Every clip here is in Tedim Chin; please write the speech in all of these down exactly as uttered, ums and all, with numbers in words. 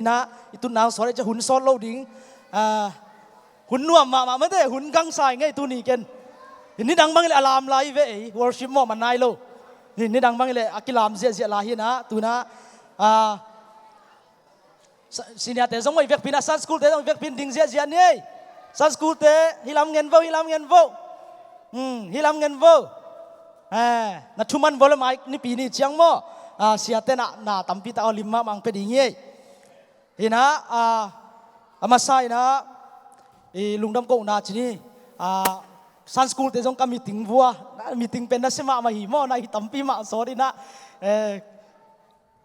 na i tutna hong sawt ei ciah hun sawt lo ding. Ah, hun nuam mahmah mate, hun gangsa i ngei tuni ken. Nidang bang i le a lam lai ve ei, worship mawh man nai lo. Nidang bang i le a kilam ziahziah lai hi na, tuna, ah, senior te zong mawh i vekpi na, Sunday school te zong i vekpi ding ziahziah ni ei. Sunday school te hi lam ngen vo, hi lam ngen vo. Hmm, hi lam ngen vo. Eh, na thuman vo le mai nipi ni ciang maw. Ah, sia te na, na tampi ta aw lim mahmah hong pia ding hi ei. Hi na, ah, a masa hi na, i lungdam kohna ci ni, ah, Sunday school te zong ka meeting vua, na meeting pen na sia mahmah hi maw, na hi tampi mah sawt hi na, eh,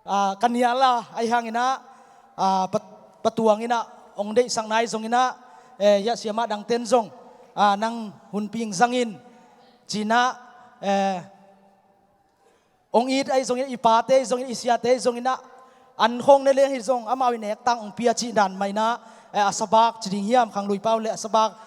ah, ka nial a, ahi hang hi na, ah, pa, patuang hi na, hong deihsak nai zong hi na, eh, hiah siamah dang ten zong, ah, nang hunpi hing zang in, ci na, eh, hong it ahi zongin, i pate ahi zongin, i siate ahi zongin ah, an khawng ne leng hi zong, amau i nek tang hong pia cih dan mah in ah, eh, a sabak ci ding hiam, khanglui pau le a sabak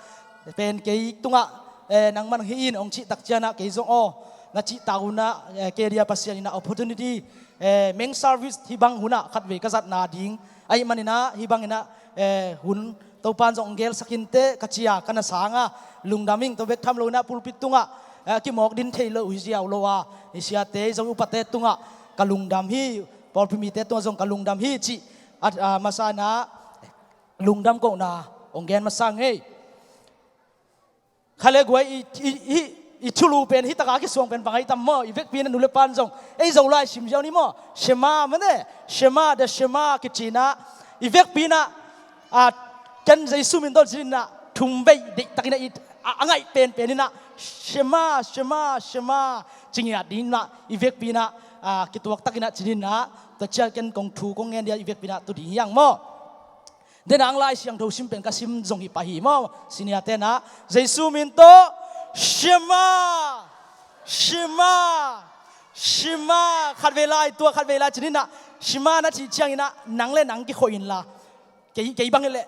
pen kei tungah, eh, nangman hih in hong cih tak ciangin ah, kei zong aw, na cih tak un ah, eh, kei dia Pasian in ah opportunity, eh, main service hih bang hun ah khatvei ka zatna ding ahih manin ah, hih bangin ah, eh, hun Topa'n zong hong gelsak inteh ka ci a, ka na sang a, lungdam ing. Tua bek tham lo in ah pulpit tungah, eh, a kimawk din thei lo hi ziau lo a, i siate zong upate tungah ka lungdam hi, pawlpi mite tungah zong ka lungdam hi cih a, a masa in ah lungdam kohna hong gen masa ing ei. Kha le guai i, i, i, i thulu pen hih tak a kisuang pen bang ahi tam maw, i vekpi in ah nu le pa'n zong, ei Zolai sim ziau ni maw, Shema mane, Shema, the Shema kici in ah, i vekpi in ah, a, ken Jesu min tawh ci in ah, thum vei deihtakin ah, i, a, a ngaih penpen in ah, Shema, Shema, Shema, ci ngiat ding in ah, i vekpi in ah, a, kituak takin ah ci in ah, tua ciang ken kong thu kong ngen dia, i vekpi in ah tu ding hiang maw. Dena ang Lai Siangtho sim pen ka sim zong hi pah hi maw, senior te in ah, Jesu min tawh, Shema, Shema, Shema, khatvei lai, tua khatvei lai ci in ah, Shema na cih ciangin ah, nang le nang kikhoih in la, kei, kei bang hi leh,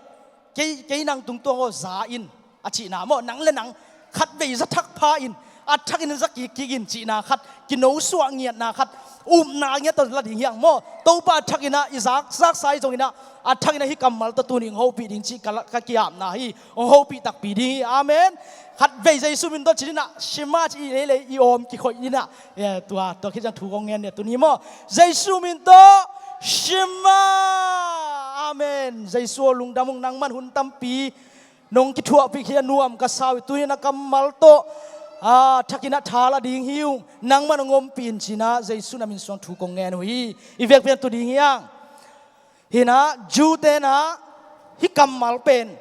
kei, kei nang tungtuang aw za in, a cihna maw, nang le nang khatvei za thak pha in, a thakin za kikkik in cihna khat, kinosuah ngiatna khat, upna ngiat tawh la ding hiang maw. Topa a thakin ah i zak, zaksa i zongin ah, a thakin ah hih kammal tawh tuni hong hopih ding cih ka la, ka ki-apna hi, hong hopih takpi ding hi. Amen. Khatvei Jesu min tawh ci in ah, Shema ci i leilei i awm kikhoih in ah, eh, tua, tua khit ciang thu kong ngen dia tuni maw. Jesu min tawh, Shema. Amen. Jesu aw lungdam ung, nangman hun tampi nong kithuahpih khia nuam ka sa uh hi, tuni na kammal tawh, a, thakin ah tha la ding hi ung, nangman hong ompih in ci in ah, Jesu na min suang thu kong ngen uh hi. I vekpi in ah tu ding hiang. Hi na, Jew te in ah, hih kammal pen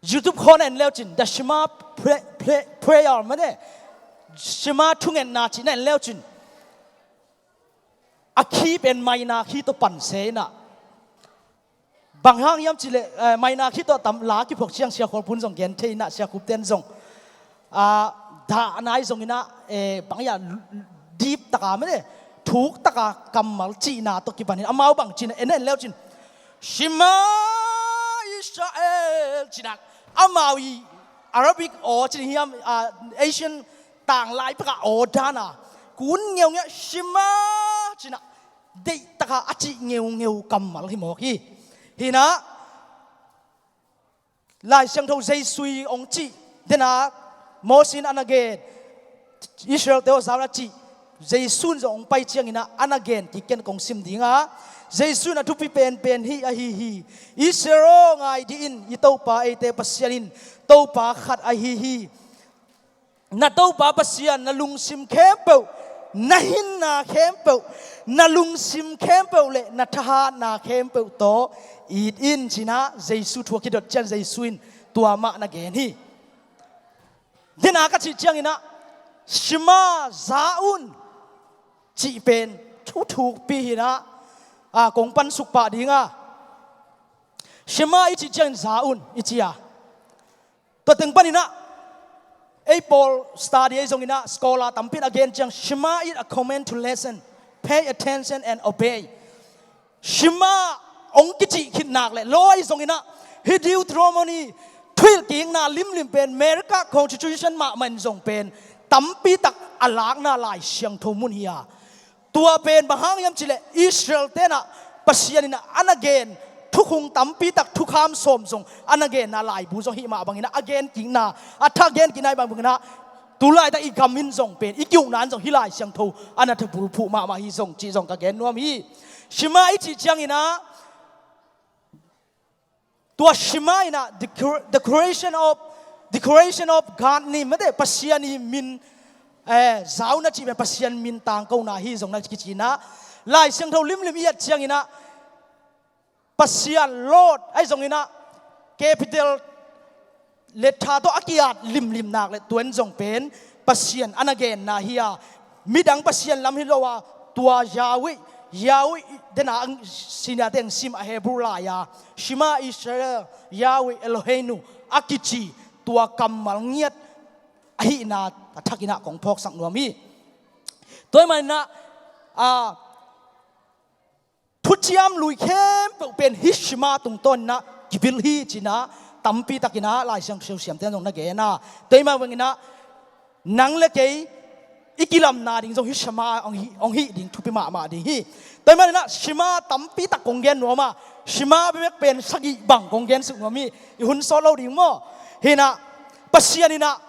YouTube khawng na en leu cin, the Shema pra-, pra-, prayer mane, Shema thungetna cih na en leu cin, a khi pen minor khi tawh pan se in ah, bang hang hiam cih leh, eh, minor khi tawh tam la kiphuak ciang Sia Khual Pun zong gen thei in ah, Sia Khup ten zong, ah, dahna i zongin ah, eh, bang hiam deep taka mane, thuk taka kammal cihna tawh kipan in, amau bang ci in ah, en, en leu cin, Shema Israel ci in ah, amau i Arabic aw ci in hiam, ah, Asian tanglai pek a aw dan a, kun ngeungeu, Shema ci in ah, deih taka a cih ngeungeu kammal hi mawk hi. Hi na, Lai Siangtho Jesu in hong cih, dena Moses in a na gen, Israel te aw za un a cih, Jesu in zong hong pai ciangin ah a na gen kik ken kong sim ding a, Jesu in a thupi penpen hih ahi hi. Israel aw, ngai dih in, i Topa eite Pasian in Topa khat ahi hi. Na Topa Pasian na lungsim khempeuh, na hinna khempeuh, na lungsim khempeuh le na thahatna khempeuh tawh it in ci in ah, Jesu thu a kidot ciang Jesu in tua mah na gen hi. Dena ka cih ciangin ah, Shema, za un cih pen thuthukpi hi in ah, a, kong pansuk pah ding a. Shema i cih ciangin za un i ci a. Tua teng panin ah, ei pawl study ei zongin ah, scholar tampi in a gen ciang, Shema is a command to listen, pay attention and obey. Shema hong kicih khit nak leh, law ei zongin ah, hih Deuteronomy thuhilhkikna limlim pen, America Constitution mahmah in zong pen tampi tak a lakna Lai Siangtho mun hi a. Tua pen bang hang hiam cih leh, Israel te in ah Pasian in ah a na gen thukhun tampi tak, thukham sawm zong a na genna laibu zong hih mah bangin ah a gen kikna, a thak gen kikna hih mah bangin ah tu laitak i gam in zong pen, i ki-ukna in zong hih Lai Siangtho a na thubulphuh mahmah hi zong cih zong ka gen nuam hi. Shema i cih ciangin ah, tua Shema in ah the cre-, the creation of, the creation of God name, mate, Pasian i min, eh, zauna cih pen Pasian min tangkona hi zong na kici in ah, Lai Siangtho limlim i et ciangin ah Pasian Lord ahi zongin ah capital letter tawh a ki-at limlim nak leh tua in zong pen Pasian a na genna hi a, midang pasian lam hi lo a, tua Yahweh, Yahweh, den a ang senior teng sim a Hebrew lai a, Shema Israel, Yahweh Eloheinu a kici tua kammal ngiat ahihna a thakin ah kong phawksak nuam hi. Tua ahih manin ah, a, thuciam lui khempeuh pen hih Shema tungtawn in ah kivil hi ci-in ah tampi takin ah Lai Siangtho siamte in zong na gen a. Tua ahih mah bangin ah nang le kei i kilamna ding zong hih Shema hong hih, hong hih ding thupi mahmah ding hi. Tua ahih manin ah Shema tampi tak kong gen nuam a, Shema bekbek pen sagih bang kong gen suk nuam hi. I hun sawt lo ding maw? Hi in ah, Pasian in ah,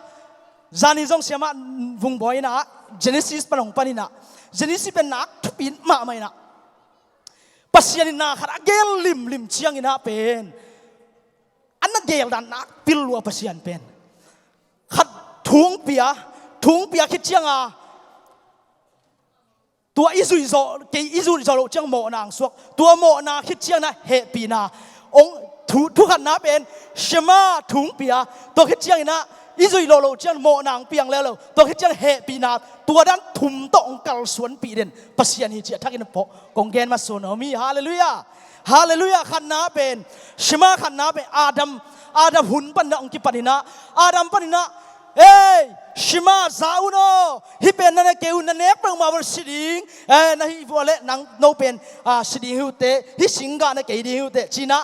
zani zong Siamah Vung Bawi in ah Genesis pan hong panin ah, Genesis pen nak thupi mahmah in ah, Pasian in na khat a geel limlim ciangin ah pen, a na geel dan nak pil lua Pasian pen. Khat thu hong pia, thu hong pia khit ciang a, tua i zuih zawh, kei i zuih zawh loh ciang mawhna hong suak. Tua mawhna khit ciangin ah hehpihna. Hong thu, thu khatna pen Shema thu hong pia. Tua khit ciangin ah i zuih lawh loh ciang mawhna hong piang leuleu. Tua khit ciang hehpihna. Tua dan thum tawh hong kalsuanpih den Pasian hi ci-a thakin pawh kong gen masuan nuam hi. Halleluiah. Halleluiah. Khatna pen, Shema khatna pen Adam, Adam hun panin ah hong kipanin ah, Adam panin ah, "Ei, Shema, za un aw, hih pen na ne kei un, na nek peuhmah un si ding, eh, na hih vua leh nang no pen, ah, si ding hi uh teh, hih singgah na kei ding hi uh teh," ci-in ah,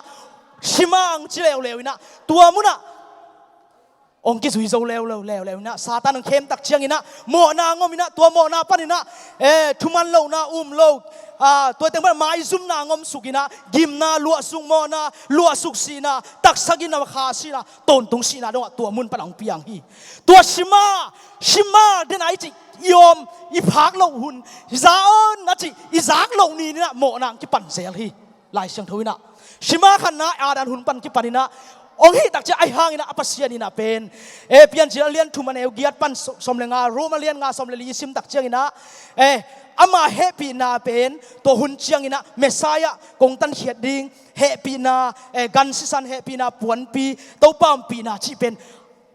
Shema hong ci leuleu in ah, tua mun ah hong kizui zo leuleu, leuleu in ah, Satan hong khem tak ciangin ah, mawhna hong om in ah, tua mawhna panin ah, eh, thuman lohna um lo, ah, tua teng pan maizumna hong om suk in ah, gimna, luahsuk mawhna, luahsuk sihna, taksa gimna, kha sihna, tawntung sihna dong ah tua mun pan hong piang hi. Tua Shema, Shema den a i cih, i om, i phak loh hun, za un a cih, i zak loh ni-in ah mawhna hong kipan zel hi. Lai Siangtho in ah, Shema khatna Adam hun pan kipanin ah hong hih tak ciang, ahi hangin ah a Pasian in ah pen, eh, Piancil a lian thum a neu giat pan sawm le nga, Rom a lian nga sawm le li i sim tak ciangin ah, eh, ama hehpihna pen tua hun ciangin ah Messiah kong tankhiat ding, hehpihna, eh, gan sisan hehpihna puanpi, Topa ompihna cih pen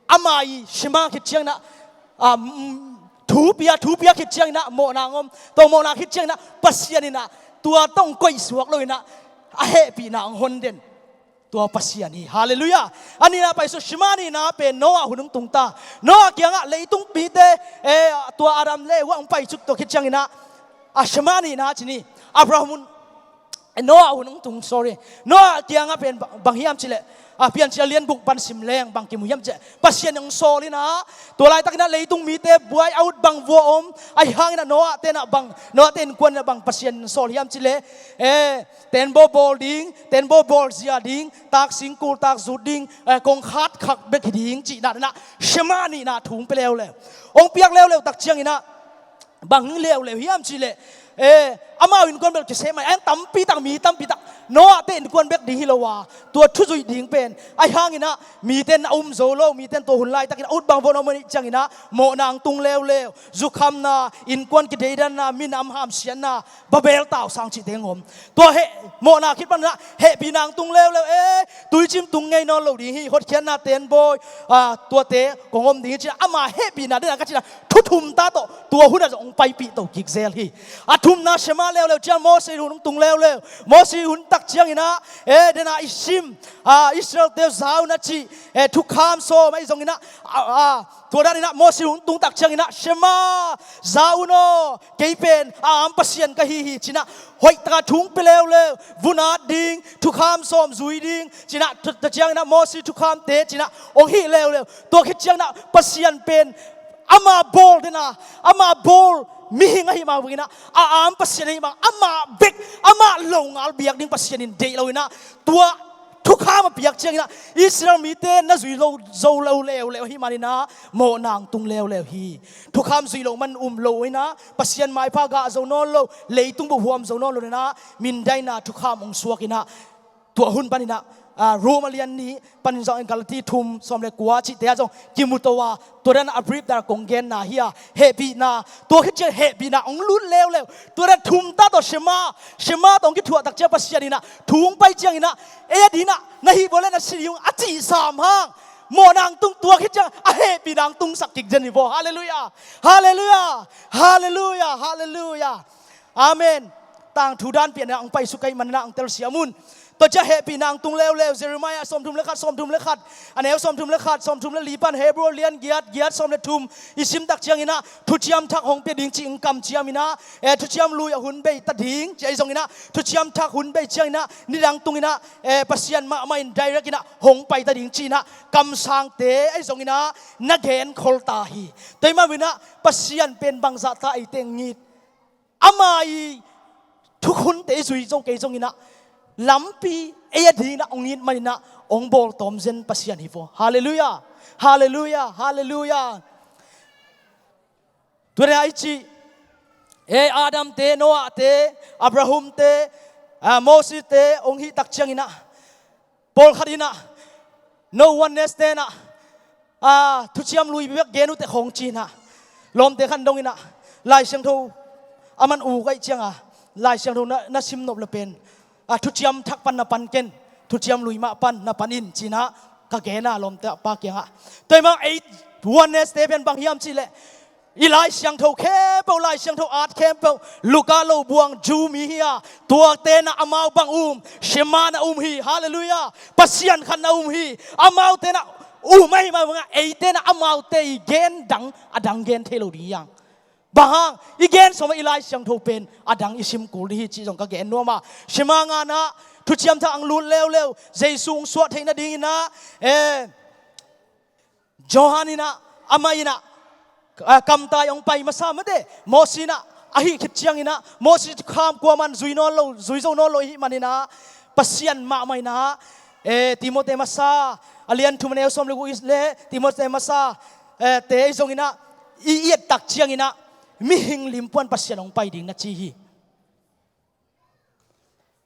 ama i Shema khit ciangin ah, ah, mm, thu pia, thu pia khit ciangin ah mawhna hong om. Tua mawhna khit ciangin ah Pasian in ah tua tawh hong koihsuak lo in ah a hehpihna hong hon den tua Pasian hi. Halleluiah. A nihna pai suk, Shema nihna pen Noah hun hong tung ta. Noah kiangah leitung mite, eh, tua Adam le Eva hong pai suk tua khit ciangin ah, a Shema nihna ci ni. Abraham hun Noah hun hong tung, sorry. Noah kiangah pen ba-, bang hiam cih leh, a, Piancil a lian guk pan sim leng bang kimu hiam cih leh, Pasian hong sawl in ah, tua laitakin ah leitung mite buai a, ut bang vua om, ahi hangin ah Noahte in ah bang, Noahte innkuan in ah bang Pasian hong sawl hiam cih leh, eh, tenbaw bawl ding, tenbaw bawl zia ding, taksing kultak zut ding, eh, kongkhat khak bek hi ding cihna in ah, Shema nihna thu hong pia leuleu. Hong piak leuleu tak ciangin ah, bang leuleu hiam cih leh, eh, amau innkuan bel kisem mai, a tampi tak, mi tampi tak, Noahte innkuan bek ding hi lo a, tua thu zuih ding pen, ahi hangin ah mite in a um zo lo, mite in tua hun laitakin a, ut bang vua om ahih ciangin ah mawhna hong tung leuleu, zukhamna, innkuan kideidanna, minam hamsiatna, Babel tausang cihte hong om. Tua heh, mawhna khit panin ah hehpihna hong tung leuleu, eh, tuicim tung ngei nawn lo ding hi, hotkhiatna, tenbaw, ah, tuate kong om ding hi ci-in ah, ama hehpihna den a ka cihna thu thum ta tawh tua hun ah zong hong paipih to kik zel hi. A thumna Shema leuleu ciang Moses hun hong tung leuleu. Moses hun tak ciangin ah, eh, den a i sim, ah, Israelte za un a cih, eh, thukham sawm ahi zongin ah, ah, ah, tua danin ah Moses hun tung tak ciangin ah, Shema, za un aw, kei pen a am Pasian ka hi hi ci-in ah, hoih taka thu hong pia leuleu, vun at ding, thukham sawm zui ding ci-in ah, tua, tua ciangin ah Moses thukhamte ci-in ah hong hih leuleu. Tua khit ciangin ah Pasian pen Ama bawl dena, ama bawl mihing ahi mah bangin ah, a am Pasian ahi mah, ama bek, ama lo ngal biak ding Pasian in deih lo in ah, tua thukham a piak ciangin ah, Israel mite na zui lo zo lo leuleu ahi manin ah, mawh nang tung leuleu hi. Thukham zui lo man um lo in ah, Pasian maipha gah zo nawn lo, leitung buh huam zo nawn lo in ah, mindaina thukham hong suak in ah, tua hun panin ah, ah, Rom a lian nih panin zong, Galati thum sawm le kua cihte ah zong kimu to a, tua dan a brief dan kong genna hi a, hehpihna, tua khit ciang hehpihna hong lut leuleu, tua dan thum ta tawh Shema, Shema tawh hong kithuah tak ciang Pasian in ah thu hong pai ciangin ah, ei a dingin ah na hih vua le na si ding uh a cih sam hang, mawh nang tung, tua khit ciang a hehpihna hong tungsak kik zen hi vaw. Halleluiah. Halleluiah. Halleluiah. Halleluiah. Amen. Tangthu dan pian ah hong paisuk ahih manin ah hong telsiam un. Tua ciang hehpihna hong tung leuleu, Jeremiah sawmthum le khat, sawmthum le khat, a neu sawmthum le khat, sawmthum le li pan, Hebrew lian giat, giat sawm le thum i sim tak ciangin ah, thuciam thak hong pia ding cih hong kamciam in ah, eh, thuciam lui a hun bei ta ding cih ahi zongin ah, thuciam thak hun bei ciangin ah, nidang tungin ah, eh, Pasian mahmah in direct in ah hong pai ta ding cih in ah, kamsangte ahi zongin ah na genkhol ta hi. Tua ahih manin ah Pasian pen bangzah ta eite hong it, ama i thukhunte i zui zo kei zongin ah, lampi ei a dingin ah hong it manin ah, hong bawl tawm zen Pasian hi vaw. Halleluiah. Halleluiah. Halleluiah. Tua dan a i cih, ei Adam te, Noah te, Abraham te, ah, Moses te hong hih tak ciangin ah, pawlkhat in ah, no oneness te in ah, ah, thuciam lui bek gen uh teh khawng ci in ah, lawmte khat dong in ah, Lai Siangtho a man uk ahih ciang a, Lai Siangtho na, na sim nop le pen, ah, thuciam thak pan na pan ken, thuciam lui mah pan na pan in ci in ah, ka gen a lawmte pa kiangah. Tua ahih manin ei oneness te pen bang hiam cih leh, i Lai Siangtho khempeuh, Lai Siangtho at khempeuh, Luka lo buang Jew mi hi a, tuate in ah amau bang um, Shema na um hi. Halleluiah. Pasian khat na um hi. Amaute in ah um ahih mah bangin ah, eite in ah amaute i gen dang, a dang gen thei lo ding hi hang. Bang hang, i gen sawm ah i Lai Siangtho pen a dang i sim kul ding hi cih zong ka gen nuam a. Shema ngah in ah, thuciam thak hong lut leuleu, Jesu hong suah theih nadingin ah, eh, Johan in ah, amah in ah, ah, kamtai hong pai masa mate, Moses in ah, ahih khit ciangin ah, Moses thukham kuaman zui nawn lo, zui zo nawn lo ahih manin ah, Pasian mahmah in ah, eh, Timothy masa, a lian thum a neu sawm le guk le Timothy masa, eh, te ahi zongin ah, i, i et tak ciangin ah, mihing limpuan Pasian hong pai ding na ci hi.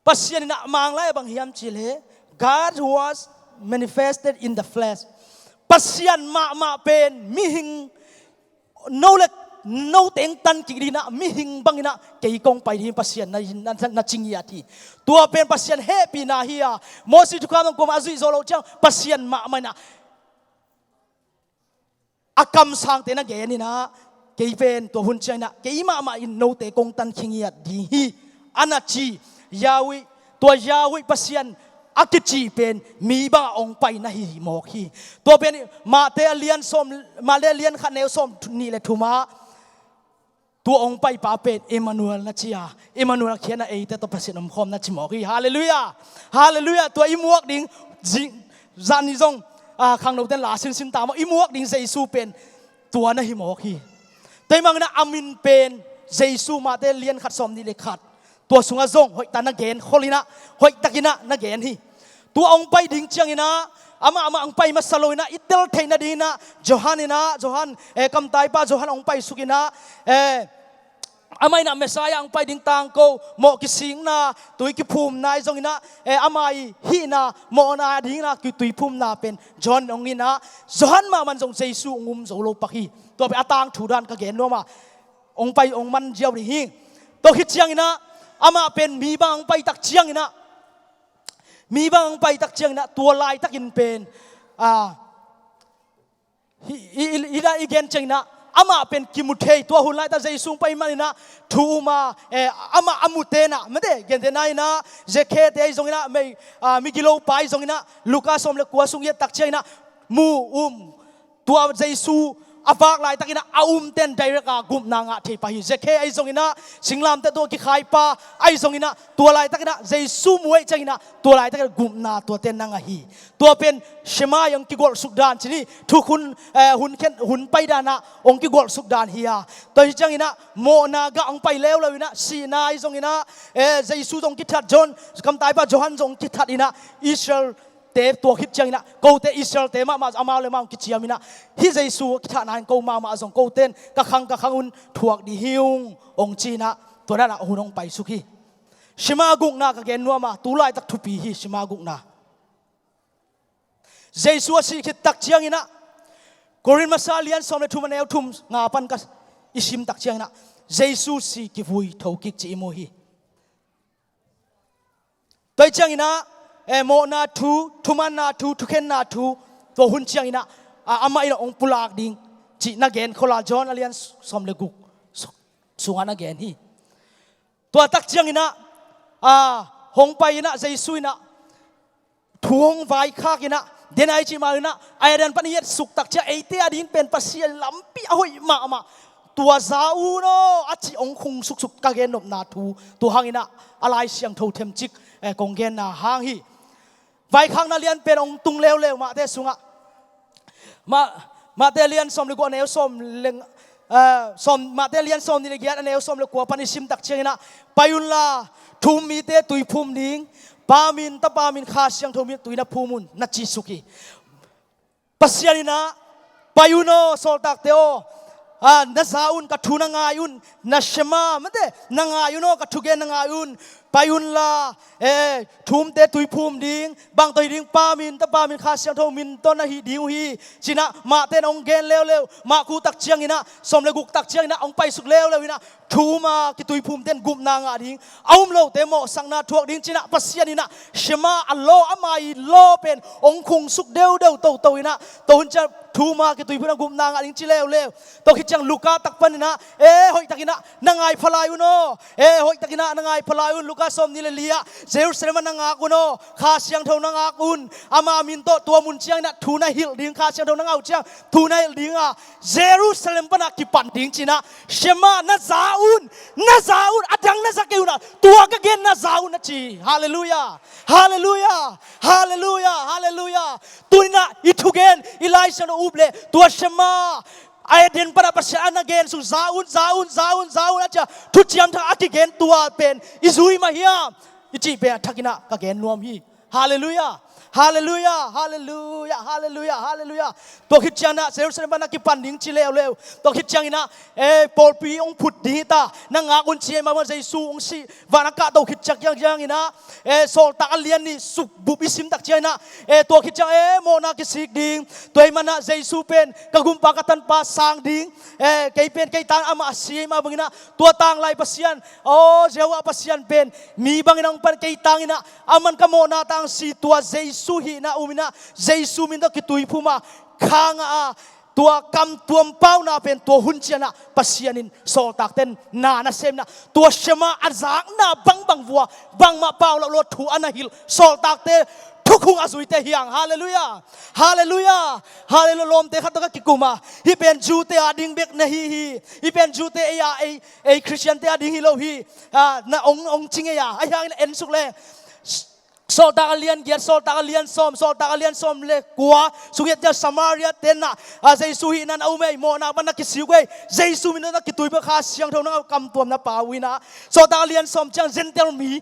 Pasian in ah Manglai ah bang hiam cih leh, God was manifested in the flesh. Pasian mahmah pen mihing, no le, no teng tan kik dingin ah, mihing bangin ah kei kong pai ding Pasian na, na, na, na ci ngiat hi. Tua pen Pasian hehpihna hi a, Moses thukham kuamah a zuih zo loh ciang Pasian mahmah in ah a kamsangte na gen in ah, kei pen tua hun ciangin ah, kei mahmah in note kong tankhia ngiat ding hi, a na ci. Yahweh, tua Yahweh Pasian a kici pen mi bangah hong pai na hi mawk hi. Tua pen Mate a lian sawm, Mate a lian khat a neu sawm nih le thum ah, tua hong paipa pen Emmanuel na ci a, Emmanuel khiatna eite tawh Pasian omkhawm na ci mawk hi. Halleluiah. Halleluiah. Tua i muak ding zing, zan i zong, ah, khangnote in la sinsin ta maw, i muak ding Jesu pen tua na hi mawk hi. Tua ahih manin ah a min pen Jesu, Mate lian khat sawm nih le khat, tua sungah zong hoihtak na gen khol in ah, hoihtak in ah na gen hi. Tua hong pai ding ciangin ah, amah, amah hong pai masa lo in ah, i tel theih nadingin ah, Johan in ah, Johan, eh, kamtaipa Johan hong paisuk in ah, eh, amah in ah Messiah hong pai ding tangko, mawh kisikna, tui kiphumna ahi zongin ah, eh, ama i hihna, mawhna dingin ah, tui, tui phumna pen Johan hong in ah, Johan mahmah in zong Jesu hong um zo lo pak hi. Tua pen a tangthu dan ka gen nuam a, hong pai, hong man ziau ding hi. Tua khit ciangin ah, amah pen mi bang hong pai tak ciangin ah, mi bang hong pai tak ciangin ah, tua laitakin pen, ah, hi, i, i, i, i gen ciangin ah, amah pen kimu thei, tua hun laitak Jesu hong pai manin ah, thu um a, eh, amah a mute in ah, mate, gente na in ah, Zakhia te ahi zongin ah, mei, ah, migilo pa ahi zongin ah, Luka sawm le kua sung i et tak ciangin ah, mu um, tua Jesu a vak laitakin ah a umten direct a gupna ngah thei pah hi. Zakhai ahi zongin ah, singlamteh tawh kikhai pa ahi zongin ah, tua laitakin ah Jesu muh ahih ciangin ah tua laitakin ah gupna tuate na ngah hi. Tua pen Shema ih hong kigolhsuk dan ci ni, thukhun, eh, hun khen, hun pai dan ah hong kigolhsuk dan hi a. Tua hi ciangin ah mawhna gah hong pai leuleu in ah, sihna ahi zongin ah, eh, Jesu zong kithat, John, kamtaipa Johan zong kithat in ah, Israel te tua khit ciangin ah, kote Israel te mahmah amau le amau kiciam in ah, hih Jesu kithatna in ko mahmah zong koten ka khang ka khang un thuak dih hi ung, hong ci in ah, tua dan ah hun hong paisuk hi. Shema gukna ka gen nuam a, tu laitak thupi hi Shema gukna. Jesu a sih khit tak ciangin ah, Korin masa lian sawm le thum a neu thum nga pan ka i sim tak ciangin ah, Jesu sih kivui thokik ci i mu hi. Tua hi ciangin ah, eh, mawhna thu, thumanna thu, thukhenna thu, tua hun ciangin ah, ah, amah in ah hong pulak ding cih na gen khol a, John a lian sawm le guk sungah na gen hi. Tua tak ciangin ah, ah, hong pai in ah, Jesu in ah thu hong vaikhak in ah, den a i cih mah in ah, a Eden pan i etsuk tak ciang eite a ding pen Pasian lampi a hoih mahmah, tua za un aw a cih hong khung suksuk ka gen nopna thu, tua hangin ah a Lai Siangtho themcik, eh, kong genna hang hi. Vaikhakna lian pen hong tung leuleu Mate sungah. Ma-, Mate lian sawm le guk a neu sawm le, eh, sawm, Mate lian sawm nih le giat a neu sawm le kua pan i sim tak ciangin ah, pai unla, thu um mite tui phum ding, Pa min, Tapa min, Kha Siangtho min tui na phum un, na ci suk hi. Pasian in ah, pai un aw, sawltakte aw, ah, na za un, ka thu na ngai un, na Shema, mate, na ngai un aw, ka thugen na ngai un, pai unla, eh, thu umte tui phum ding, bang tawh hih ding, Pa min, Tapa min, Kha Siangtho min tawh na hih ding uh hi, ci in ah, Mate in hong gen leuleu, Marku tak ciangin ah, sawm le guk tak ciangin ah, hong paisuk leuleu in ah, thu um a kituiphumte in gupna ngah ding, a um lote mawhsakna thuak ding ci in ah, Pasian in ah Shema a law, ama ii law pen hong khungsuk deudeu toto in ah, tua hun ciang thu um a kituiphum in ah gupna ngah ding ci leuleu. Tua khit ciang Luka tak pan in ah, eh, hoihtakin ah na ngai pha lai un aw, eh, hoihtakin ah na ngai pha lai un, Luka sawm nih le li ah, Jerusalem ah na ngak un aw, Kha Siangtho na ngak un, ama min tawh tua mun ciangin ah thu na hilh ding, Kha Siangtho na ngah uh ciang thu na hilh ding a, Jerusalem pan a kipan ding ci in ah, Shema na za un, na za un, a dang na za kei un ah, tua ka gen na za un a ci. Halleluiah, halleluiah, halleluiah, halleluiah. Tuni in ah i thugen, i Lai Siangtho up leh tua Shema, a Eden pan a Pasian a na gen suk za un, za un, za un, za un a ci a, Thuciam Thak a kigen tua pen i zui mah hiam i cih pen a thakin ah ka gen nuam hi. Halleluiah. Halleluiah. Halleluiah. Halleluiah. Halleluiah. Tua khit ciang ah Jerusalem pan a kipan ding ci leuleu. Tua khit ciangin ah, eh, pawlpi hong phut ding hi ta. Na ngak un ci ei mah bang, Jesu hong sih, van a kahto khit ciang, ciang, ciangin ah, eh, Sawltak a lian nih suk bup i sim tak ciangin ah, eh, tua khit ciang, eh, mawhna kisik ding. Tua ahih manin ah Jesu pen ka gumpa ka tanpa sang ding. Eh, kei pen kei tang amah a si ei mah bangin ah, tua tanglai Pasian, aw, Jehovah Pasian pen mi bangin ah hong pan kei tangin ah, aman ka mawhna tang si, tua Jesu hihna um in ah, Jesu min tawh kituiphum a, kha ngah a, tua kamtuam pauna pen tua hun ciang ah Pasian in sawltakte na na sem in ah, tua Shema a zakna bangbang vua, bangmah pau lo lo thu a na hilh sawltakte thukhun a zuite hi hang. Halleluiah. Halleluiah. Halleluiah. Lawmte khat tawh ka kikum a, hih pen Jew-te a ding bek na hi hi. Hih pen Jew-te, ei a, ei, ei Khristian-te a ding hi lo hi. Ah, na hong, hong ci ngei a, ahih hangin en suk leng. Sawltak a lian giat, Sawltak a lian sawm, Sawltak a lian sawm le kua sung i et ciang Samaria-te in ah, ah, Jesu hihna in a um ei, mawhna pan na kisik uh ei, Jesu min tawh na kituiphum a, Kha Siangtho na ngah uh, kamtuam na pau uh in ah. Sawltak a lian sawm ciang Gentile mi,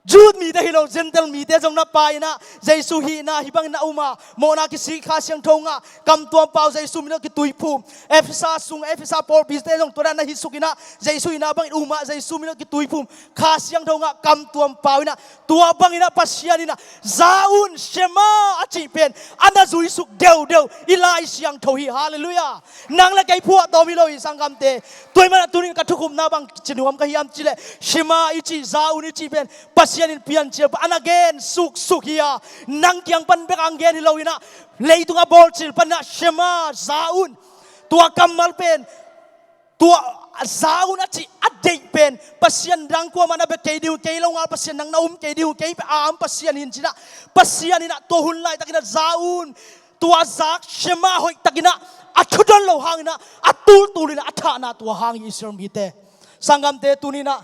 Jew mite hi lo, Gentile mite zong na pai in ah, Jesu hihna hih bangin na um a, mawhna kisik, Kha Siangtho ngah, kamtuam pau, Jesu min tawh kituiphum. Efesa sung, Efesa pawlpite zong tua dan na hi suk in ah, Jesu hihna bangin um a, Jesu min tawh kituiphum, Kha Siangtho ngah, kamtuam pau in ah, tua bangin ah Pasian in ah za un, Shema a cih pen a na zuisuk deudeu i Lai Siangtho hi. Halleluiah. Nang le kei phuahtawm hi lo hi, sanggamte. Tua ahih manin ah tuni in ka thukhupna bang ci nuam ka hiam cih leh, Shema i cih, za un i cih pen Pasian in piancil pan a na gen suksuk hi a, nang kiang pan bek a hong gen hi lo in ah, leitung a bawlcil pan ah Shema, za un, tua kammal pen, tua za un a cih a deih pen Pasian dang kuamah na bia kei ding uh, kei longal Pasian nang na um kei ding uh, kei a om Pasian hi in ci in ah, Pasian in ah tua hun laitakin ah za un, tua zak Shema hoihtakin ah a thudon lo hangin ah, a tultul in ah a thahna tua hang hi Israel mite. Sanggamte, tuni in ah,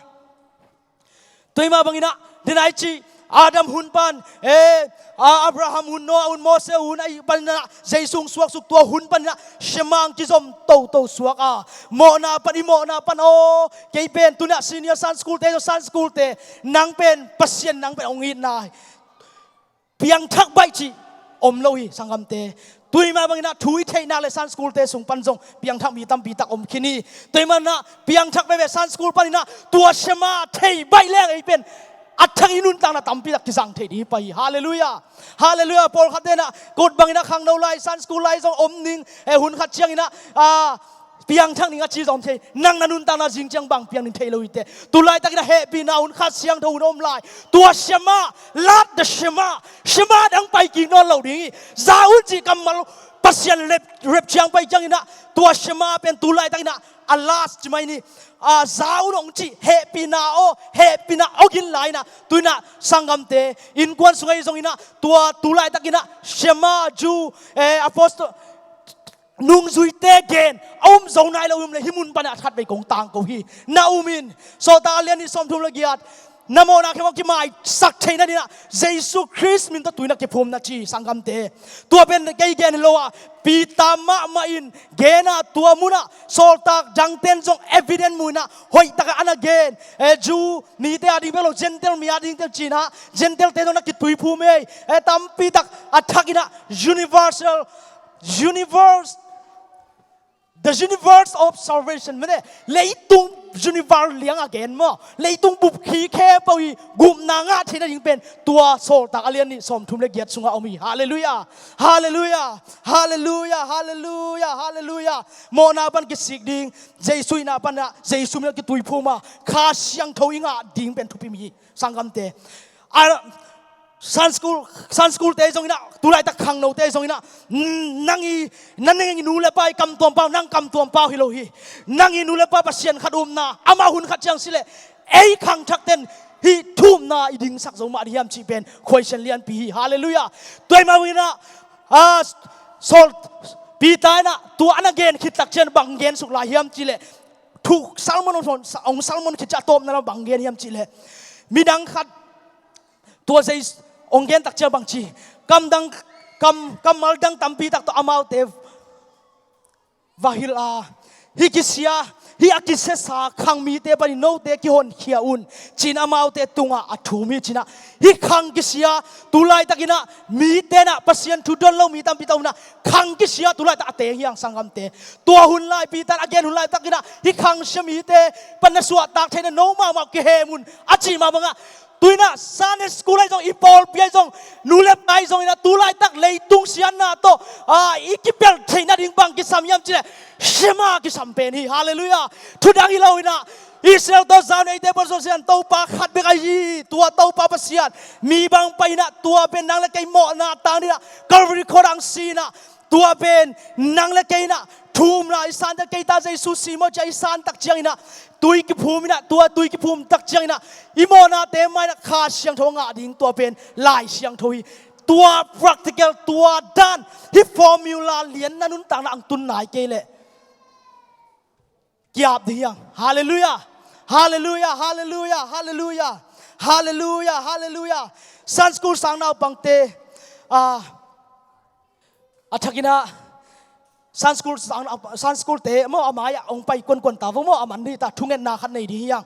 tua mah bangin ah, denai ci, Adam hun pan, eh, a, Abraham hun, Noah hun, Moses hun, ahih panin ah Jesu hong suaksuk tua hun panin ah Shema hong kizom toto suak a, mawhna pan, i mawhna pan, aw, kei pen tuni in ah senior Sunday school te, Sunday school te, nang pen Pasian, nang pen hong itna, piangthak baih cih om lo hi, sanggamte. Tua mah bangin ah thu i theih nak leh Sunday school te sung pan zong piangthak mi tampi tak om khin hi. Tua manin ah piangthak veve Sunday school panin ah tua Shema thei baih leng ei pen a thak i nuntakna tampi tak kizang thei ding hi pah hi. Halleluiah. Halleluiah. Pawlkhat te in ah, kut bangin ah khangno lai, Sunday school lai zong om ning, eh, hun khat ciangin ah, ah, piangthak ning a ci zong om thei. Nang na nuntakna zing ciang bang piang ding thei lo hi teh. Tu laitakin ah hehpihna hun, Kha Siangtho hun om lai. Tua Shema, let the Shema, Shema dang pai kik nawn lo ding hi. Za un cih kammal Pasian rep, rep ciang pai ciangin ah, tua Shema pen tu laitakin ah a last ci mai ni. A, za un hong cih, hehpihna aw, hehpihna aw gin lai in ah, tu in ah sanggamte, innkuan sungah hi zongin ah, tua tu laitakin ah Shema, Jew, eh, apostle, nungzuite gen a um zo nai lo, um leh hih mun pan ah a khatvei kong tangko hi. Na um in, Sawltak a lian nih, sawmthum le giat, na mawhna khempeuh kimaisak theih nadingin ah Jesu Khrist min tawh tu in ah kiphum na ci, sanggamte. Tua pen kei gen hi lo a, Peter mahmah in gen a, tua mun ah sawltak dangten zong evidence mu in ah hoihtak a na gen. Eh, Jew mite a ding bek lo, Gentile mi a ding teh ci in ah, Gentile te zong na kituiphum ei. Eh, tampi tak a thak in ah universal, universe, the universe of salvation, mene, leitung universe liang a gen maw, leitung bup khempeuh i gupna ngah theih nading pen tua Sawltak a lian nih, sawmthum le giat sungah om hi. Halleluiah. Halleluiah. Halleluiah. Halleluiah. Halleluiah. Mawhna pan kisik ding, Jesu itna pan ah, Jesu min ah kituiphum a, Kha Siangtho i ngah ding pen thupi mi hi, sanggamte. A, Sunday school, Sunday school te zongin ah, tu laitak khangno te zongin ah, mm, nang i, nang i nu le pa i kamtuam pau, nang kamtuam pau hi lo hi. Nang i nu le pa Pasian khat upna, amah hun khat ciang si leh, ei khangthak ten hih thu upna i dingsak zo mah ding hiam cih pen question lianpi hi. Halleluiah. Tua mah bangin ah, a, Saul, Peter in ah tua a na gen khit tak ciang bang gen suk lai hiam cih leh, thu sermon hong, hong sermon khit ciang a tawpna lam bang gen hiam cih leh, midang khat tua zei hong gen tak ciang bang ci, kam dang, kam, kammal dang tampi tak tawh amaute va hilh a, hih kisia, hih a kisiasa khang mite panin note kihonkhia un, ci in amaute tungah a thum hi, ci in ah. Hih khang kisia, tu laitakin ah mite in ah Pasian thu don lo mi tampi tak om in ah, khang kisia tu laitak a teng hi hang, sanggamte. Tua hun lai, Peter a gen hun laitakin ah, hih khang sia mite pan na suahtak theihna no mahmah kihem un, a cih mah bangah, tu in ah Sunday school ahi zong, i pawlpi ahi zong, nu le pa ahi zong in ah, tu laitak leitung siatna tawh, a, i kipelh theih nading bang kisam hiam cih leh, Shema kisam pen hi. Halleluiah. Thu dang hi lo in ah, Israel tawh za un eite pan suah Sian Topa khat bek ahi hi. Tua Topa Pasian mi bang pai in ah, tua pen nang le kei mawhna tang ding ah Calvary Cross ah hong si in ah, tua pen nang le kei in ah thu upna i san tak, kei ta Jesu si maw ci a i san tak ciangin ah, tui kiphum in ah, tua tui kiphum tak ciangin ah, i mawhnate mah in ah Kha Siangtho ngah ding, tua pen Lai Siangtho hi. Tua practical, tua dan, hih formula lian na nuntakna ah hong tun nai kei leh, kiap ding hi hang. Halleluiah. Halleluiah. Halleluiah. Halleluiah. Halleluiah. Halleluiah. Sunday school sang naupangte, a, a thakin ah, Sunday school sang, Sunday school te maw, a mai-ah hong pai kuankuan ta vo maw, a man ding hi ta, thungetna khat nei ding hi hang.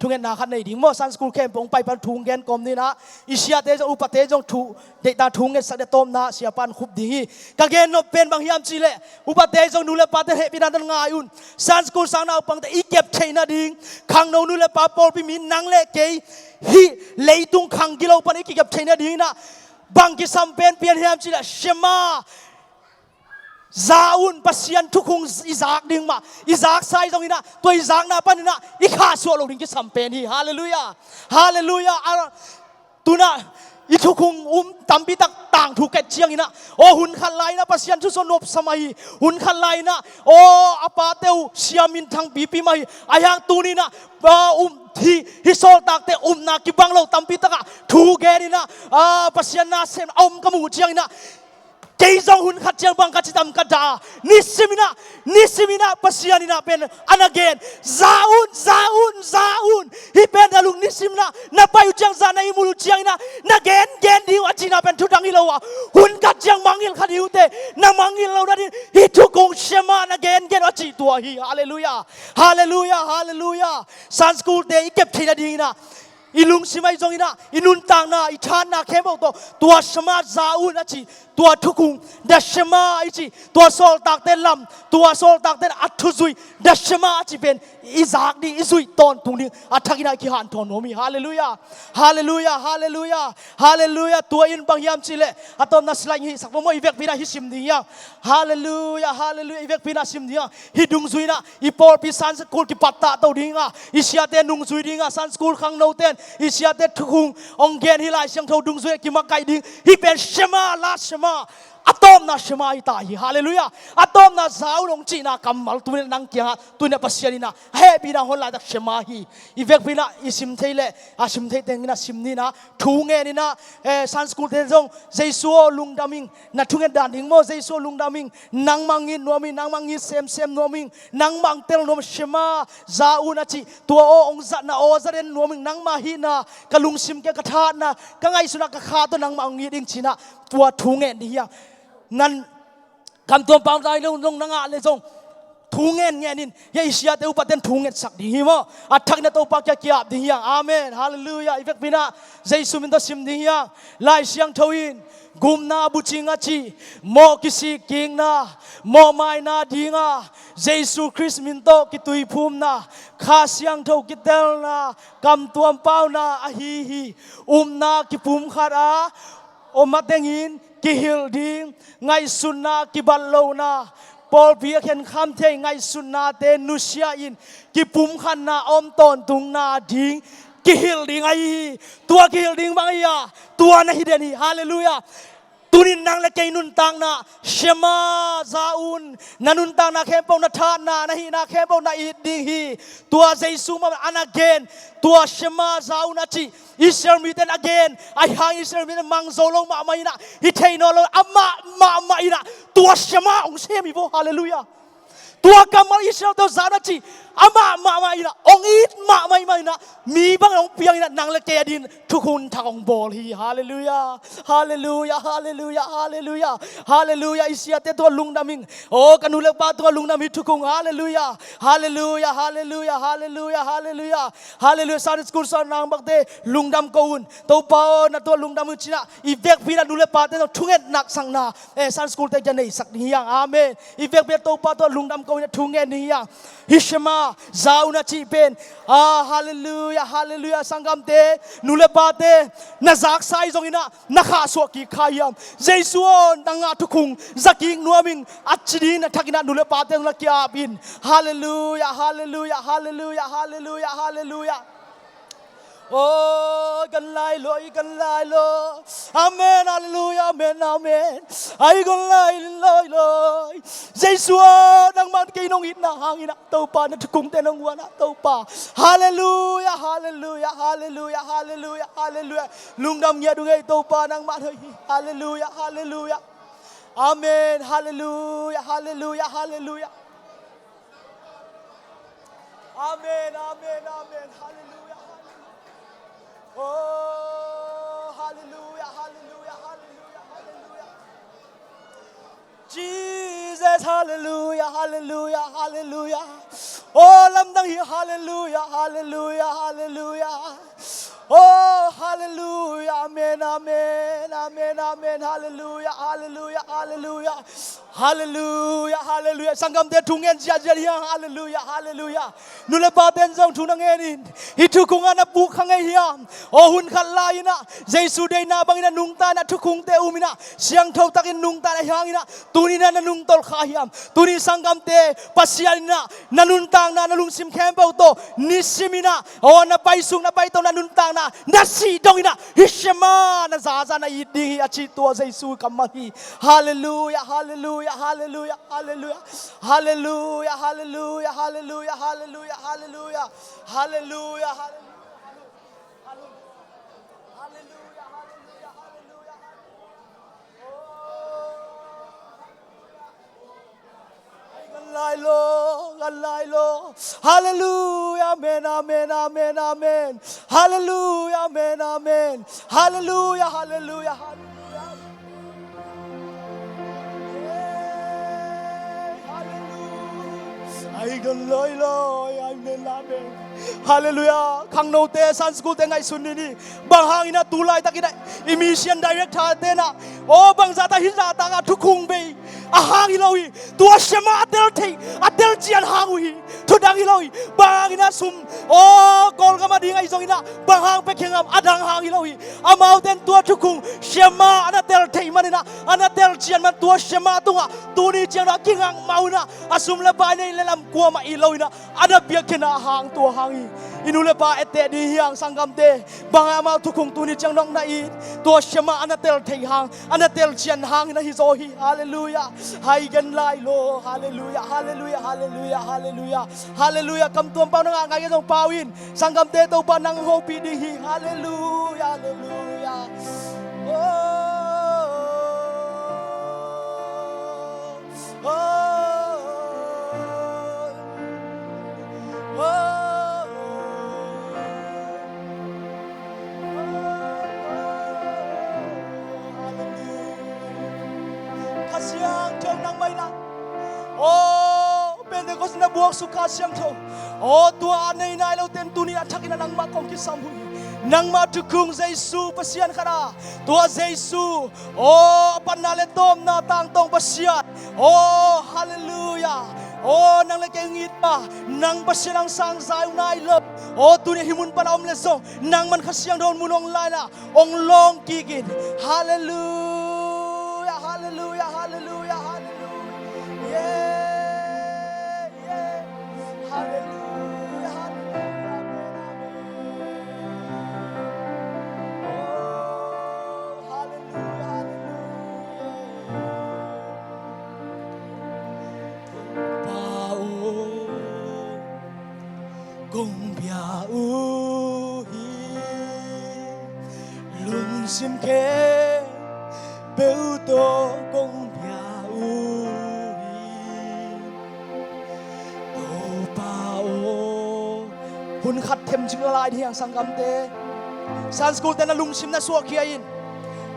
Thungetna khat nei ding maw, Sunday school khempeuh hong pai pan thu hong gen kawm ding in ah, i siate zong, upate zong thu, deihtak thu hong ngetsak ding, a tawpna siapa'n khup ding hi. Ka gen nop pen bang hiam cih leh, upate zong, nu le pate hehpihna tawh ngai un. Sunday school sang naupangte i kep theih nading, khangno nu le pa, pawlpi mi, nang le kei, hih leitung khang gilo pan i kikep theih nading in ah, bang kisam pen pian hiam cih leh, Shema, za un, Pasian thukhun i zak ding mah, i zaksa ahi zongin ah, tua i zakna panin ah i khahsuah loh ding kisam pen hi. Halleluiah. Halleluiah. A, tu in ah i thukhun um tampi tak tangthu ket ciangin ah, aw, hun khat lai in ah Pasian thu sung nopsa mah hi. Hun khat lai in ah, aw, a pate uh sia minthang pipi mah hi. Ahi hang tuni in ah, a, um, hih, hih sawltakte upna kibang lo tampi tak ah thu gen in ah, a, Pasian nasem a om ka muh ciangin ah, Kei zong hun khat ciang bang ka ci tam ka dah a, nisiminah, nisiminah Pasian inah pen a na gen, za un, za un, za un. Hih pen na lung nisiminah na pai uh ciang, za na ihmul uh cianginah na gen, gen ding uh a cihna pen thudang hi lo a, hun khat ciang mangngilh kha ding uh teh, na mangngilh lo nading hih thukung Shema na gen, gen uh a cih tua hi. Halleluiah. Halleluiah. Halleluiah. Sunday school te i kep theih nadinginah i lungsim ahi zonginah i nuntakna, i thatna khempeuh tawh tua Shema za un a cih tua thukung, the Shema i cih tua sawltakte lam, tua sawltakte a thuzui, the Shema a cih pen i zak ding, i zuih tawntung ding a thakinah i kihanthawn nuam hi. Halleluiah. Halleluiah. Halleluiah. Halleluiah. Tua in bang hiam cihleh a tawpna slide hih sak maw, i vekpi inah hih sim ding hiang. Halleluiah. Halleluiah. I vekpi inah sim ding hiang. Hih dungzui inah i pawlpi Sunday school kipattah to dinga, i siate nungzui dinga, Sunday school khangnote'n i siate thukung hong gen, hih Lai Siangtho dungzui a kimakaih ding. Hih pen Shema, last Shema, a tawpna Shema hi ta hi. Halleluiah. A tawpna za un hong cihna kammal tuni nang kiangah, tuni Pasian inah a hehpihna hon laitak Shema hi. I vekpi inah i sim thei leh a sim thei tenginah sim ninah, thu ngeninah, eh, Sunday school te zong, Jesu aw lungdam ing, na thunget dan ding maw, Jesu aw lungdam ing, nangmah hong it nuam ing, nangmah hong it semsem nuam ing, nangmah hong tel nuam, Shema, za un a cih tua aw hong zatna aw za den nuam ing, nangmah hihna ka lungsim kiang, ka thatna, ka ngaihsutna, ka kha tawh nangmah hong it ing cinah tua thu ngen ding hiang. Nan kamtuam pau tai lo nong na ngah leh zong thu ngen ngen in, hih i siate upate'n thu ngetsak ding hi maw. A thakinah Topa kiang ki-ap ding hiang. Amen. Halleluiah. I vekpi inah Jesu min tawh sim ding hiang. Lai Siangtho in gupna bucing a cih, mawh kisik kikna, mawhmaina dinga Jesu Khrist min tawh kituiphumna, Kha Siangtho kitelna, kamtuam pauna ahi hi. Upna kipumkhat a om matengin kihilh ding, ngaihsutna kibat lohna, pawlpi a khenkham thei ngaihsutnate nusia in kipumkhatna a om tawntungna ding kihilh ding ahi hi. Tua kihilh ding bang ahi a, tua na hi den hi. Halleluiah. Tunin nang le kei nuntakna Shema za un, na nuntakna khempeuh, na thatna, na hihna khempeuh na it ding hi. Tua Jesu mah a na gen, tua Shema za un a cih Israel mite'n a gen, ahi hang Israel mite'n mang zo lo mahmah inah, hi thei nawn lo, amah mahmah inah tua Shema hong sem hi vo. Halleluiah. Tua kammal Israel-te za un a cih amah mahmah inah, hong it mahmah inah, mi bang hong piang inah, nang le kei adingin thukhun thak hong bawl hi. Halleluiah. Halleluiah. Halleluiah. Halleluiah. Halleluiah. I siate tungah lungdam ing. Aw, ka nu le pa tungah lungdam hi thukhung. Halleluiah. Halleluiah. Halleluiah. Halleluiah. Halleluiah. Halleluiah. Sunday school sawlnang bakte lungdam ko un. Topa aw, na tungah lungdam un cinah i vekpi inah nu le pate tungah thunget naksakna, eh, Sunday school te kiang neisak ding hiang. Amen. I vekpi inah Topa tungah lungdam ko inah thu ngen ding hiang. Hih Shema za un a cih pen, ah, halleluiah, halleluiah. Sanggamte, nu le pate, na zaksa ahi zonginah na khahsuah kik kha hiam? Jesu aw, nang a thukhun za kik nuam ing a ci dingin a thakinah nu le pate tungah ki-ap in. Halleluiah. Halleluiah. Halleluiah. Halleluiah. Halleluiah. Aw, i kan lai lo, i kan lai lo. Amen, halleluiah, amen, amen. Ai kan lai lo, lo. Jesu aw, nangmah kei nong itna hanginah Topa, na thukhunte nong guanah Topa. Halleluiah. Halleluiah. Halleluiah. Halleluiah. Halleluiah. Lungdam ngiat ung ei Topa, nangmah hoih hi. Halleluiah. Halleluiah. Amen. Halleluiah. Halleluiah. Halleluiah. Amen, amen, amen. Halleluiah, halleluiah. Oh, halleluiah, halleluiah, halleluiah, halleluiah. Jesus, halleluiah, halleluiah, halleluiah. Oh, lamdang hi, halleluiah, halleluiah, halleluiah. Oh, halleluiah, amen, amen, amen, amen, halleluiah, halleluiah, halleluiah. Halleluiah, halleluiah. Sanggamte thu ngen ziahziah hiang, halleluiah, halleluiah. Nu le pate'n zong thu na ngen in, hih thukhun ah na puk kha ngei hiam? Aw, hun khat lai-inah Jesu deihna bangin a nungta inah thukhunte um inah siangtho takin nungta inah hiang inah, tuni inah na nungtolh kha hiam? Tuni sanggamte, Pasian inah na nuntakna, na lungsim khempeuh tawh nisiminah, aw, na paisuk, na paito, na nuntakna, na sih dong inah hih Shema na zaza na it ding hi a cih tua Jesu kammal hi. Halleluiah, halleluiah, halleluiah, halleluiah. Halleluiah, halleluiah, halleluiah, halleluiah, halleluiah. Halleluiah, halleluiah, halleluiah. Halleluiah, halleluiah, halleluiah, halleluiah. Oh, Lai lo, ngan lai lo. Halleluia, amen, amen, amen, amen. Halleluia, amen, amen. Halleluia, halleluia, halleluia. Ai, ngan lai lo, amen, amen. Halleluia. Khangnote, Sunday school te ngaihsun ni ni. Bang hangin a tu laitakin a i mission director te na, aw, bangzah ta hih zah tangah thukhun bei a hang hi lo hi. Tua Shema a tel theih, a tel cian hang uh hi. Thu dang hi lo hi. Bang hangin a sum, aw, Kawlgam a ding ahi zongin a bang hang pia khin ngam, a dang hang hi lo hi. Amaute in tua thukhun Shema a na tel theih manin a, a na tel cian man tua Shema tungah tuni ciang a kingak mah un a, a sum le pai nei le lam kuamah it lo in a, a na piak khin a hang tua hang hi. I nu le pa etteh ding hi hang, sanggamte. Bang hang amau thukhun tuni ciang nong na it, tua Shema a na tel theih hang, a na tel cian hangin ahi zaw hi. Halleluia. Hai gen lai lo. Halleluia, halleluia, halleluia, halleluia. Halleluia. Kam tuam pau na ngah ngai zong pau in, sanggamte, Topa nang hopih ding hi. Halleluia, halleluia. Oh, oh, oh, oh. Kha Siangtho nangmah in a, aw, Pentecost na buaksuk Kha Siangtho. Aw, tua a nei nai lote in tuni a thakin a nangmah kong kisam uh hi. Nangmah thukhun Jesu Pasian khat a, tua Jesu, aw, a patna le tawpna tangtawng Pasian. Aw, halleluia. Aw, nang le kei hong it pa, nang Pasian hong sang zai uh nai lo. Aw, tuni hih mun pan a om leh zong nangman Kha Siangtho mun hong la in a, hong lawng kik in. Halleluia, halleluia, halleluia, halleluia. Yeah, yeah. Halleluia, halleluia, amen, amen. Oh, halleluia, halleluia. Pa aw, kong pia uh hi, lungsim khempeuh tawh kong pia uh hi. Topa aw, hun khat them cing lai ding hi hang, sanggamte. Sunday school te na lungsim na suahkhia in.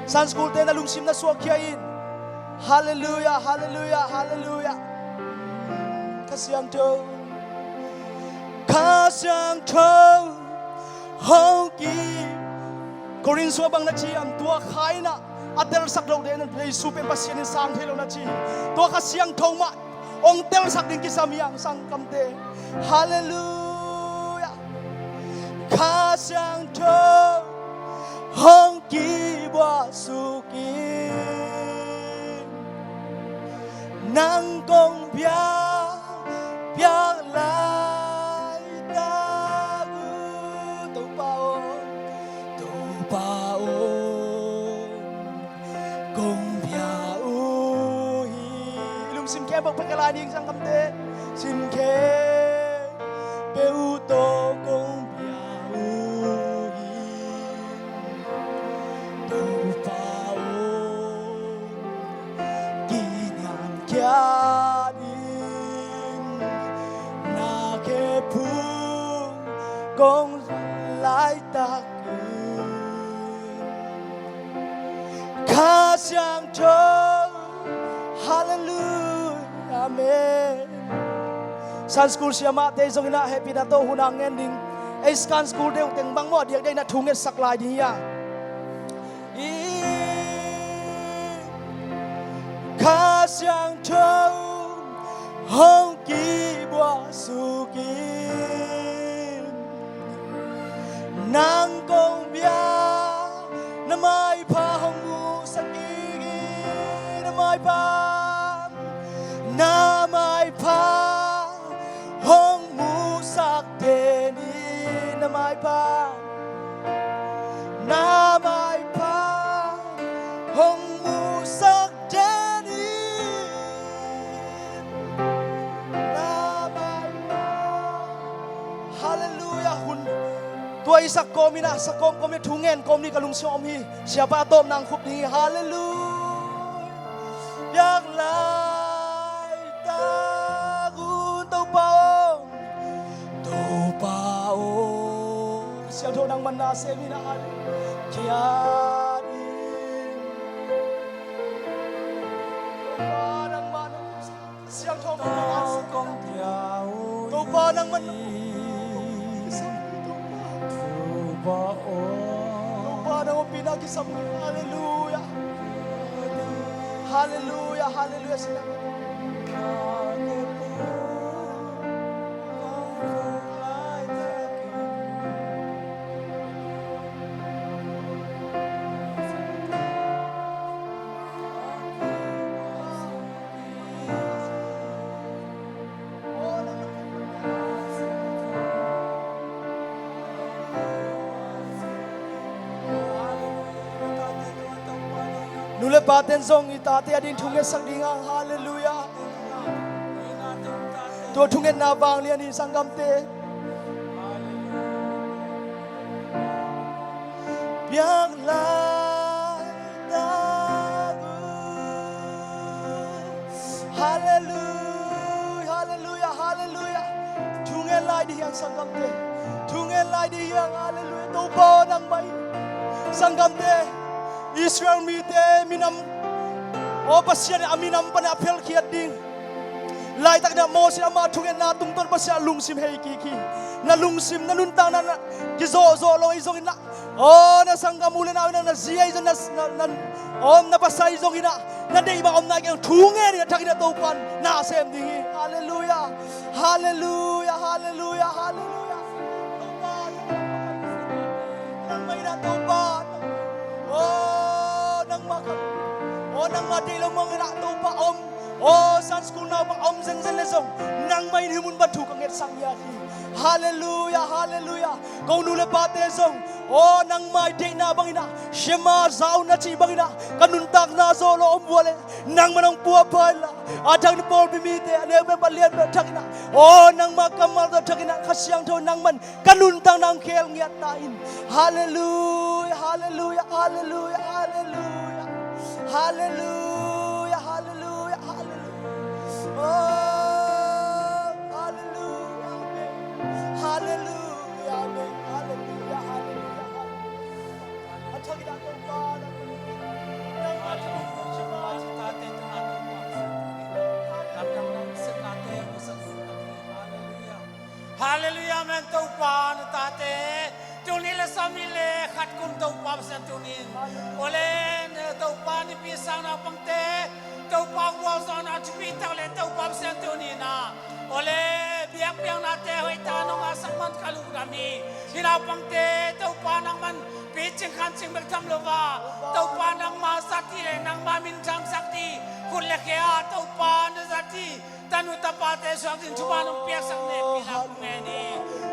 Sunday school te na lungsim na suahkhia in. Halleluia, halleluia, halleluia. Kha Siangtho, Kha Siangtho hong kip. Korin sung ah bang na ci hiam? Tua Kha in a, a telsak loh den Jesu pen Pasian in sang thei lo na ci. Tua Kha Siangtho mah hong telsak ding kisam hi hang, sanggamte. Halleluia. Kha Siangtho hong kibuah suk in, nang kong piak, piak laitak uh. Topa aw, Topa aw, kong pia uh hi. I lungsim khempeuh pia lai ning, sanggamte. Sim khempeuh tawh kong pia uh hi. Topa aw, kiniamkhiat in, na khe phung kong zon laitak in, Kha Siangtho. Halleluia, amen. Sunday school siamahte zong in a, hehpihna tawh hun a ngen ding. Ei Sunday school deuh teng bang maw, a diakdiak in a thu ngetsak lai ding hi a. I Kha Siangtho hong kibuah suk in, nang kong piak, na maipha hong musak kik in, na maipha, na maipha hong musak den in, na maipha, na maipha hong musak den in, na maipha. Halleluia. Hun tua i sak kawm in a, sak kawm kawm in a thu ngen kawm ni ka lungsim om hi. Siapa a tawpna hong khup ding hi. Halleluia. Piak laitak uh. Manna sem in a, hallelujah. Kia ding. Topa nangmah na siangtho Topa nangmah na Topa nang ompihna kisam. Hallelujah. Hallelujah. Hallelujah. Nu le paten zong i tate ading thungetsak ding a, hallelujah. Tua thungetna vanglian hi, sanggamte. Biak lai ta uh. Hallelujah, hallelujah, hallelujah. Thungen lai ding hi hang, sanggamte. Thungen lai ding hi hang, hallelujah. Topa aw, nangmah hi. Sanggamte, Israel mite minam, aw Pasian in a minam pan a phelkhiat ding. Laitak in ah Moses in ama thungetna tungtawn Pasian ah lungsim hei kik hi. Na lungsim, na nuntakna na kizawhzawh lo ahi zongin ah, aw, na sanggam u le nau in ah, na zi ahi zong, na, na, na, aw, na pasal ahi zongin ah, na deih bang omna kei thungen in ah, thak in ah Topa in na sem ding hi. Hallelujah. Hallelujah. Hallelujah. Hallelujah. Topa, nangmah in ah Topa. Aw, nangmah ka, aw, nangmah deih lo mawk in ah Topa om. Aw, Sunday school naupang om zenzen le zong, nangmah in hih mun pan thu ka ngetsak ngiat hi. Hallelujah, hallelujah. Ko nu le pate zong, aw, nangmah i deihna bangin ah, Shema za un na cih bangin ah, ka nuntakna zawh lo om uh a leh, nangmah in hong puahpha inla, a thak in pawlpi mite, a neu pen a lian pen thak in ah, aw, nangmah kammal tawh thak in ah, Kha Siangtho nangmah in ka nuntakna hong khel ngiat ta in. Hallelujah, hallelujah, hallelujah, hallelujah. Hallelujah, hallelujah, hallelujah. Oh, hallelujah, amen. Hallelujah, amen. Hallelujah, hallelujah, hallelujah. A thak in ah Topa, nang a thak in ah Topa. Hallelujah. Hallelujah, amen. Topa na tate tuni le sawmnih le khat kum Topa Pasian tuni in. Aw le, Topa nipi sang naupangte, Topa gualzawhna thupi tak le Topa Pasian tuni in ah, aw le, biakpiaknate hoih ta nong ngahsak man ka lungdam hi. Hih naupangte Topa nangman picing khancing bek tham lo a, Topa nangma zat hi le nangma minthangsak ding khut le khe a Topa na zat hi. Tanu tapate suak ding thupha nong piaksak na hehpihna kong ngen hi.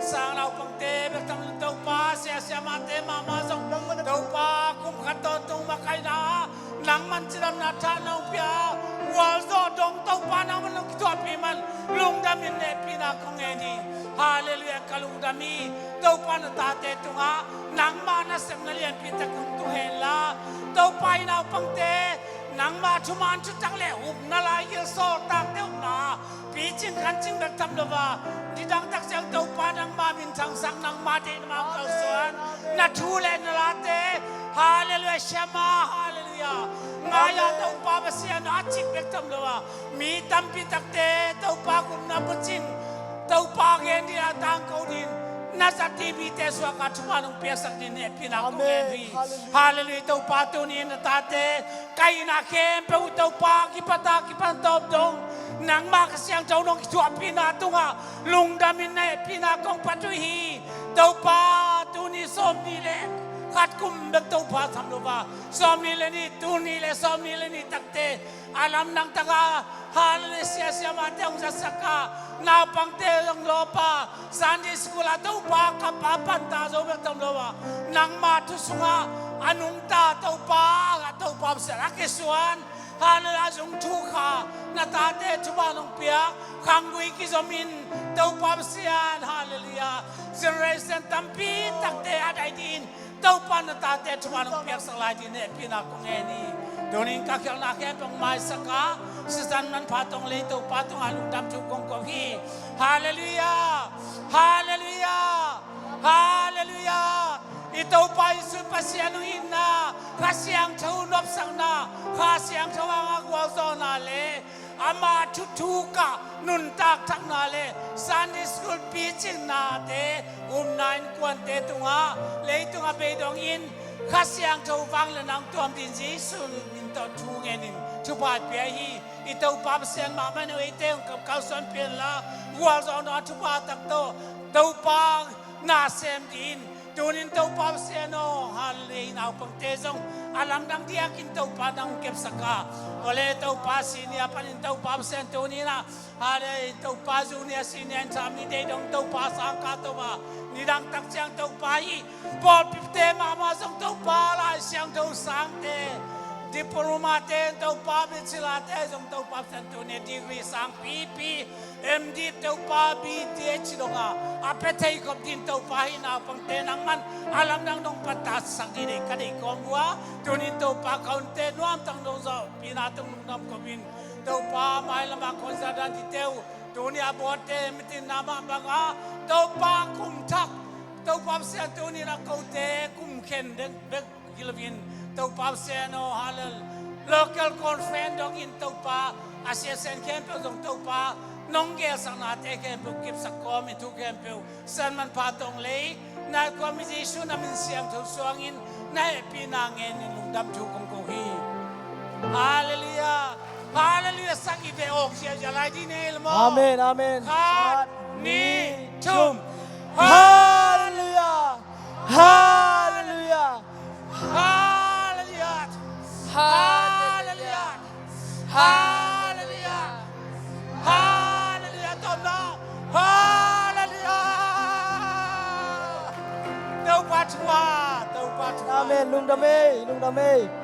Sang naupangte bek tham lo Topa, sia siamahte mahmah zong Topa kum khat tawntung makaihna, nangman cidamna tha nong pia, gualzawh dong Topa nangman nong kithuahpih man lungdam in na hehpihna kong ngen hi. Hallelujah, ka lungdam hi. Topa na tate tungah nangma nasepna lianpi tak hong tung hen la, Topa hih naupangte nangma thuman thutak le upna laigil sawltakte upna picing khancing bek tham lo a, nidang tak ciang Topa nangma minthangsak, nangma deihna mah kalsuan, na thu le na late, hallelujah, Shema, hallelujah, ngai a Topa Pasian a cik bek tham lo a, mi tampi takte Topa gupna bucin, Topa gen ding a tangko ding na zat hi. Mite suak a thupha nong piaksak ding na hehpihna kong ngen hi. Hallelujah. Topa tuni in na tate ka itna khempeuh uh Topa kipat a kipan tawp dong nangma Kha Siangtho nong kithuahpihna tungah lungdam in na hehpihna kong phat uh hi. Topa tuni sawmnih le khat kum bek Topa tham lo a, sawmnih le nih, tuni le sawmnih le nih takte a lamdang tak a, hallelujah, sia siamahte hong zatsak a, naupangte hong lawp a, Sunday school ah Topa kap a panta zo bek tham lo a, nangma thu sungah a nungta Topa, a Topa Pasian a kisuan, hallelujah, a zung thukha na tate thupha nong pia, khanggui kizom in Topa Pasian, hallelujah, generation tampi takte a dai ding in Topa na tate thupha nong piaksak lai ding na hehpihna kong ngen hi. Tuni in ka khialhna khempeuh hong maisak a, sisan manpha tawng lei Topa tungah lungdam thu kong ko hi. Hallelujah! Hallelujah! Hallelujah! I Topa Jesuh Pasian uh itna, Kha Siangtho nopsakna, Kha Siangtho hanga gualzawhna le ama thuthuk ah nuntak thakna le Sunday school picing nate, upna innkuante tungah, leitungah beidongin Kha Siangtho vangliatna hong tuam dingin Jesuh min tawh thu ngenin thupha pia hi. I Topa Pasian mahmah in eite hong kalsuan pia inla, gualzawhna thupha tak tawh Topa na sem dingin, tunin Topa Pasian aw, hallelujah, i naupangte zong a lamdang diakin Topa nang kepsak a, awle Topa senior panin Topa Pasian tuninah, hallelujah, Topa junior senior in sa mi deih dong Topa sangkah Topa, nidang tak ciang Topa hi, pawlpite mahmah zong Topa Lai Siangtho sangte, diplomate Topa, bachelorte zong Topa Pasian tunin degree sang pipi, M D Topa, B Th donga a pia thei khop dingin Topa hi, naupangte nangman a lamdang dong patatsak dih deih ka deih kawm uh a, tunin Topa ka hunte nuamtang dong zawh pina tung lungdam khopin Topa mailama khuansa dan dite uh, tuni a bawlte mitin nama banga Topa kum thak, Topa Pasian tunin a kote kum khen dek bek hi loin Topa Pasian aw, hallelujah, local conference dongin Topa a siasen khempeuh zong Topa nong gelsaknate khempeuh kipsak kawmin thu khempeuh san manpha tawng lei nai kuam i Jesuh na min siangtho suangin na hehpihna ngenin lungdam thu kong ko hi. Hallelujah. Hallelujah. Sang i ve awk ziahziah lai dih nei lamaw. Amen, amen. Khat, nih, thum. Hallelujah. Hallelujah. Hallelujah. Hallelujah. Hallelujah. Hallelujah. Tawpna. Hallelujah. Topa thu a, Topa thu a. Amen. Lungdam ei, lungdam ei.